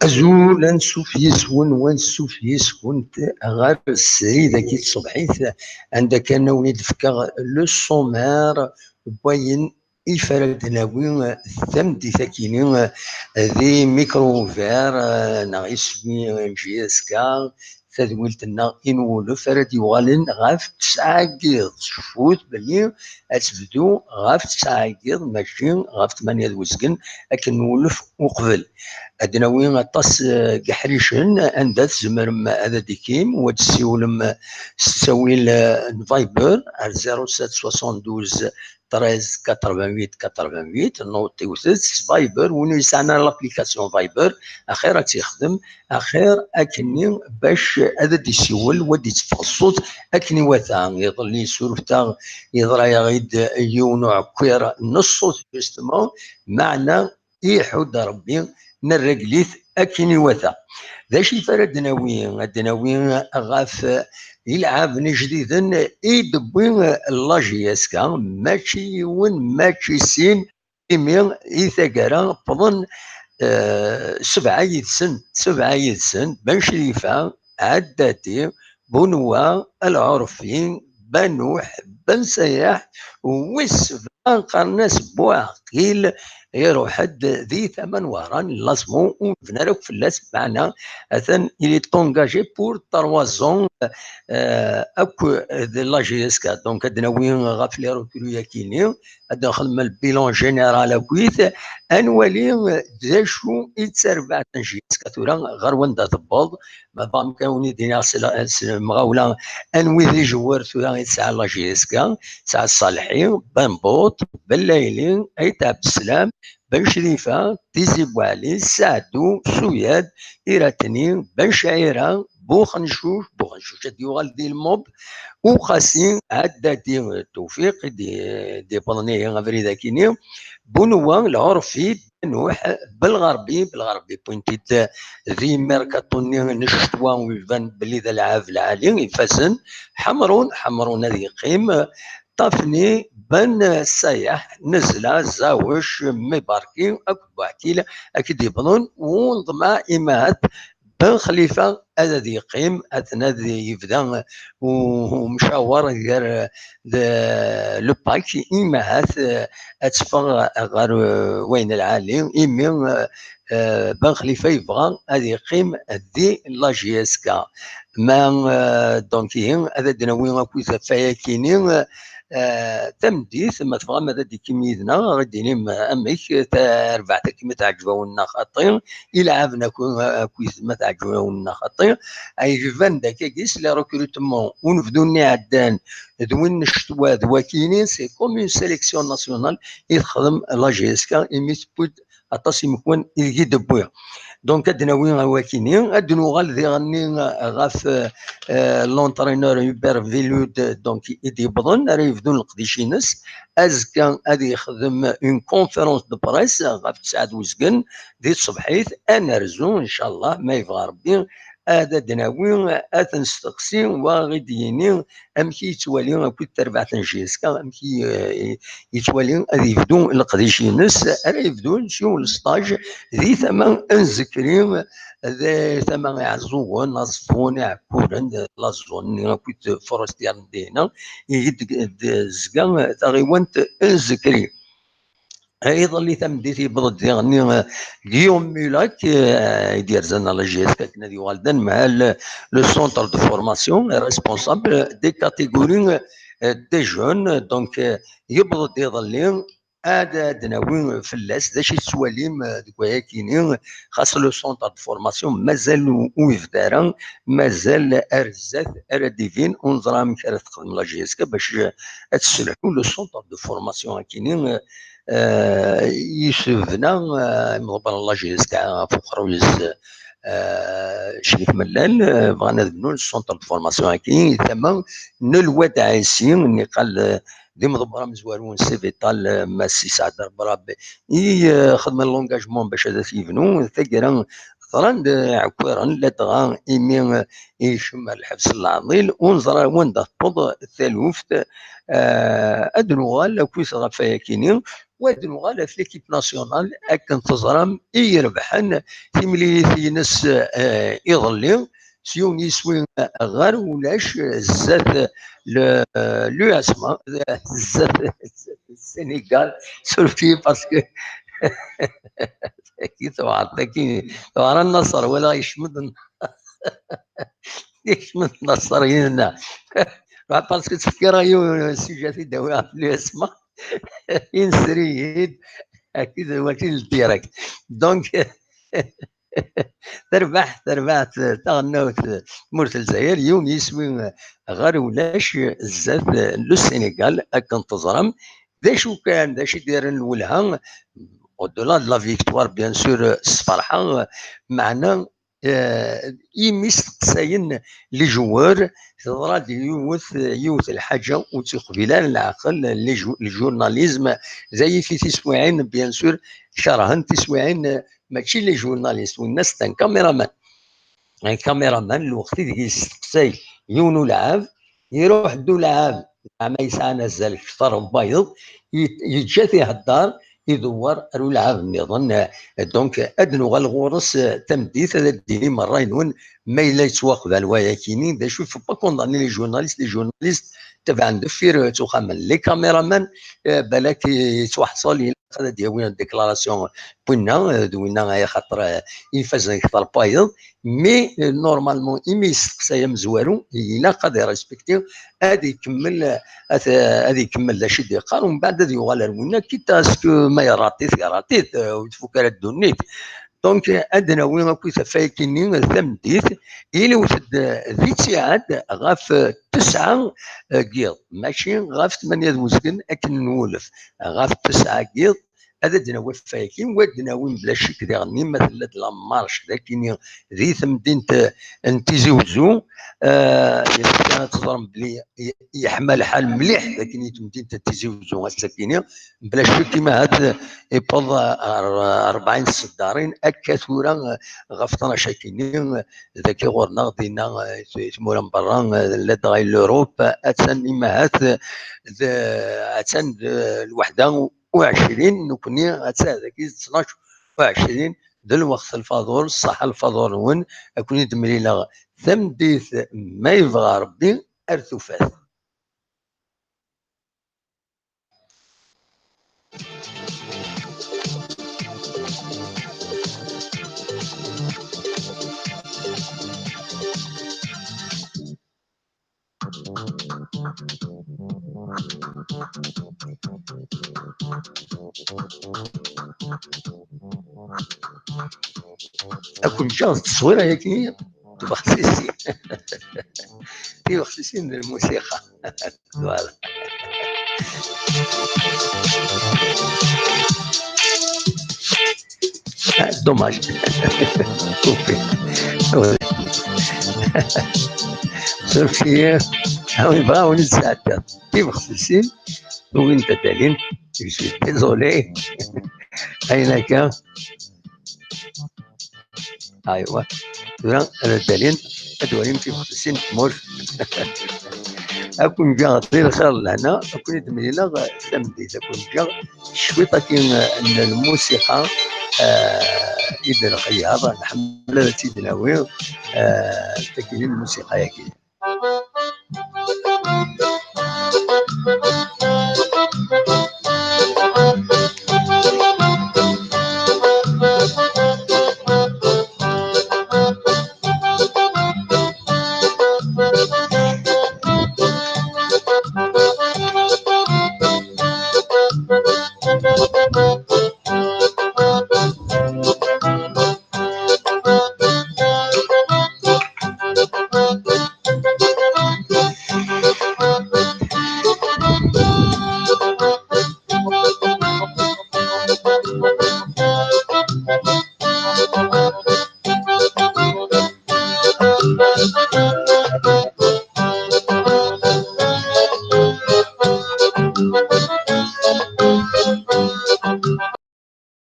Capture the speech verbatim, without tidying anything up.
Azul, ansuf yes-wen, wansuf yes-went ɣer srid-agi tṣebḥit, anda kan ad wen-id-fkeɣ le sommaire n wayen i f ara d-nawi tameddit-akini di Micro Ouvert, eh, neɣ iswi N J S K, tadwilt-nneɣ Inwulef ara d-yuɣalen ɣef tesɛa n yiḍ. Cfut belli ad tebdu ɣef tesɛa n yiḍ, mačči ɣef tmanya d uzgen akken nwulef uqbel. Ad d-nawi aṭas, eh, n yeḥricen anda tzemrem ad d-tikim u ad d-tessiwlem s ttawil, eh, n Viber ar zéro sept soixante-douze treize quatre-vingt-huit quatre-vingt-huit, nutiwet s Viber, win ur yesɛan ara l'application Viber, axir ad tt-yexdem, axir akkenni bac ad d-isiwel, u ad d-itteffeɣ ṣṣut akken iwata. Iḍelli surfet-aɣ, yeḍra-yaɣ-id yiwen uɛekkiṛ n ṣṣut, justement, meɛna iḥudd Ṛebbi, nerregl-it akken iwata. D acu i f ara d-nawi? Ad d-nawi ɣef ilɛaben ijdiden i d-tewwi la J S K, mačči yiwen, mačči sin, imi i taggara wwḍen, eh, sebɛa yid-sen, sebɛa yid-sen, Ben Crifa, Ɛeddadi, Bunwa, Lɛurfi, Banuḥ, Ben Sayaḥ, wis sebɛa qqaren-as Buɛqil, iruḥ-d di tama n Wehran, Lasmo, ur nebni ara akk fell-as, meɛna atan il est engagé pour trois ans, euh, akk d la J S K. Donc, ad d-nawi ɣef les recrues-akini, ad nexdem le bilan général akkit, ad nwali d acu i d tarbaɛt n J S K tura, ɣer wanda tewweḍ, ma bɣam kan wen-id-iniɣ s la-, s lemɣawla, anwi d ijewwar tura i tesɛa la J S K, tesɛa Ṣalḥi, Ben Buṭ, Ben Layli, Ayt Ɛebdeslam, Ben Crifa, Tizi Buɛli, Saɛdu, Suyad, Iratni, Ben Cɛira, Buxencuc, Buxencuc ad yuɣal di lmub, Uqasi, Ɛeddadi, Tewfiq, i d-, d-iwwḍen ihi abrid-akini, Bunwa, Lɛurfi, Nuḥ, Belɣerbi, Belɣerbi wwin-t-id di merkaṭu-nni n ccetwa, u iban belli d alɛab lɛali ifazen, Ḥemrun, Ḥemrun ad yeqqim, Ṭafni, Ben Sayaḥ, Nezla, Zawec, Mibarki akked Buɛkil, ad k-id-yewwḍen, u neḍmeɛ imahat Ben Xlifa ad, ad yeqqim, aten ad yebda u-, umcawer gar d le pack, imahat, eh, ad teffeɣ ɣer, eh, wayen lɛali, imi, eh, eh, Ben Xlifa yebɣa ad yeqqim di la J S K. Ma, eh, donc, ihi, ad d-nawi akkit ɣef wayakini, eh, tameddit, ma tebɣam ad d-tikim yid-neɣ, ad d-tinim, eh, amek, eh, tarbaɛt-agi ma teɛǧeb-awen neɣ xaṭi, ilɛaben akk-, akkit ma teɛǧeb-awen neɣ xaṭi. Ay, iban-d akkagi s les recrutements, unebdu-nni iɛeddan, d win n ccetwa, d wakini, c'est comme une sélection nationale i texdem la J S K, imi tewwi-d aṭas imekwan ideg i d-tewwi. Donc, ad d-nawi awakini, ad d-nuɣal diɣenni ɣef, euh, l'entraîneur Hubert Velud, donc, i d-yewwḍen, ara yebdun leqdic-ines. Azekka ad yexdem une conférence de presse ɣef tesɛa d uzgen di tṣebḥit, ad nerzu, ncallah, ma yebɣa Rebbi, ad d-nawi, ad t-nesteqsi, wa i d-yini amek i yettwali akkit tarbaɛt n J S K, amek i, eh, yettwali ad yebdu leqdic-ines, ara yebdun s yiwen lesṭaj di tama n Zekri, di tama Iɛeẓẓugen, Aẓeffun, Iɛekkuren, la zone-nni akkit forestière n dinna, i d-, d-, tezga taɣiwant n Zekri. Iḍelli tameddit yewweḍ-d diɣenni, eh, Guillaume Mulac, eh, i d-yerzan ɣer la J S K akken ad yuɣal d anemhal, eh, le centre de formation, eh, responsable des catégories, eh, des jeunes. Donc, eh, yewweḍ-d iḍelli, ad, ad d-nawi fell-as d acu i tettwalim, eh, deg wayakini, xas le centre de formation mazal ur, ur yebda ara, mazal ar zdat ara d-ibin, ur neẓra amek ara texdem la J S K bac, eh, ad tesselḥu le centre de formation akini, eh, eh, yesbna, eh, imḍebbren n la J S K ɣef uqerruy-is, eh, Crif Mellal, eh, bɣan ad bnun centre de formation-agi, tama n Lwad Ɛisi, niqal, eh, d imḍebber amezwaru n Sivital, eh, Mass Saɛd Rebrab, i, eh, xedmen l'engagement bac ad t-yebnu, taggara ḍran-d iɛekkiren, ladɣa imi, eh, yekcem ar lḥebs n leɛḍil, ur neẓra wanda tewweḍ taluft, eh, ad nuɣal akkit ɣef wayakini, Wa d nuɣal ɣef l'équipe nationale, akken teẓram i irebḥen timlilit-ines, eh, iḍelli, s yiwen yiswi ɣer ulac, zdat le, l'U S M A, zdat Sénégal, surfet-iyi parce que tagi tewɛer, tagi tewɛer a Naṣer, walaɣ yecmet, yecmet Naṣer yid-neɣ. Parce que tefkiḍ yiwen sujet i d-awiɣ ɣef l'U S M A, yensri-yi-d, akked wakil direct. Donc, terbeḥ, terbeḥ taɣennawt tmurt n Lezzayer, yiwen yiswi ɣer ulac zdat le Sénégal, akken teẓram. D acu kan, d acu i d-yerren lwelha, au-delà de la victoire, bien sûr, s ferḥa, meɛna, eh, imi steqsayen les joueurs, teḍra-d yiwet, yiwet lḥaǧa ur tt-iqbil ara leɛqel, les jou-, le journalisme, d ayif i tiswiɛin, bien sûr, kerhen tiswiɛin, eh, mačči les journalistes, winna c'est un caméraman. Un caméraman, lweqt ideg yesteqsay yiwen ulɛab, iruḥ-d ulɛab, zeɛma yesɛan azal kter n wayeḍ, y-, yeǧǧa-t ihedder, idewwer ar ulɛab nniḍen. Donc, ad nuɣal ɣur-s, eh, tameddit, ad d-tini merra-nwen, ma yella yettwaqbal wayakini, d acu, faut pas condamner les journalistes, les journalistes tabɛen deffir, eh, ttwaxamen. Les caméramans, eh, balak yettwaḥṣel, ilaq ad d-yawi déclaration n winna, eh, d winna, ay axaṭer, eh, ifazen kter n wayeḍ. Mais, euh, normalement, imi yesteqsay amezwaru, ilaq ad irespecti, ad ikemmel, ad, ad ikemmel d acu i d-yeqqar, umbeɛd ad yuɣal ar winna, quitte à ce que ma iraṭit, iraṭit, euh, ur tfuk ara ddunit. Donc, ad nawi akk ɣef wayagi-nni tameddit, iliwet-d di ttiɛad ɣef tesɛa, euh, n yiḍ, mačči ɣef tmanya d uzgen akken nwulef, ɣef tesɛa n yiḍ, ad d-nawi ɣef wayagi, wa ad d-nawi mebla ccek diɣen, ma tella-d la marche dagi-nni di temdint n Tizi Uzzu, eh, ilaq ad teẓrem belli y-, yeḥma lḥal mliḥ dagi-nni temdint n Tizi Uzzu ass-agi-nni, mebla ccek, ima ahat iwweḍ ar rebɛin tseddarin, akka tura ɣef tnac-agi-nni, dagi ɣur-neɣ, dinna, eh, i tmura n berra, eh, ladɣa i l'Europe, attan ima ahat d, attan d lweḥda u ɛecrin, nekkni atta dagi d tnac u ɛecrin, d lweqt lfaḍul, ṣṣeḥ lfaḍul-nwen, ad ken-id-mlileɣ tameddit, ma yebɣa Rebbi, ar tufat. Ad ken-ǧǧeɣ d tteswira-yagi, tibexsisin. Tibexsisin d lmusiqa. Voilà. Ah, dommage. Coupé. Ouais. Sauf que, ah oui, bravo, on est ça. Tibexsisin, ugin ad d-alin. Je suis désolé. Ayen akka. Aywa. Tura, ad d-alin, ad d-walin tibexsisin n tmurt. Ad ken-ǧǧeɣ di lxir d lehna, ad ken-id-mlileɣ tameddit, ad ken-ǧǧeɣ cwiṭ akin n lmusiqa, eh, i d-nxeyyaḍ, nḥemmel ad tt-id-nawi, eh, tagi lmusiqa-yagi.